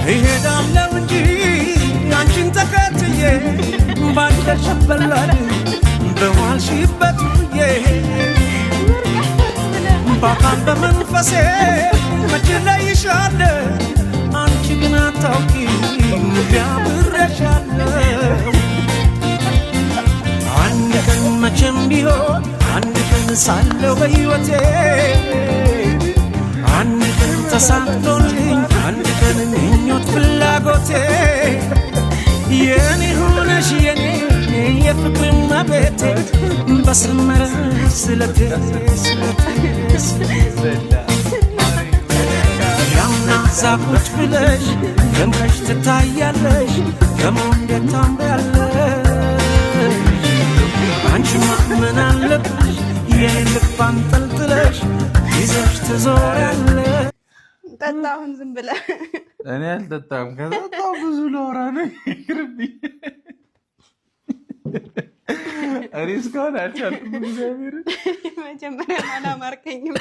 እሄዳለሁ እንጂ አንቺን ተከትዬ፣ ባደርሽበት በዋልሽበት ውዬ፣ በአካል በመንፈሴ መች እለይሻለሁ። አንቺ ግን አታውቂም አብሬሻለሁ። አንድ ቀን መቼም ቢሆን፣ አንድ ቀን ሳለው በሕይወቴ፣ አንድ ቀን ተሳክቶልኝ፣ አንድ ቀን ምኞት ፍላጎቴ፣ የኔ ሆነሽ የኔ የፍቅር መቤቴ፣ በሰመረ ስለቴ ስለቴ። ያውና እዛ ቁጭ ብለሽ ደምቀሽ ትታያለሽ፣ ደሞ እንዴት ታምሪያለሽ! አንቺማ ምን አለብሽ የኔን ልብ አንጠልጥለሽ ይዘሽ ትዞሪያለሽ። ጠጣ አሁን ዝም ብለህ። እኔ አልጠጣም። ከጠጣሁ ብዙ ላወራ ነው። ይቅርብኝ። እኔ እስካሁን አልቻልኩም። እግዚአብሔርን መጀመሪያ አላማርከኝም።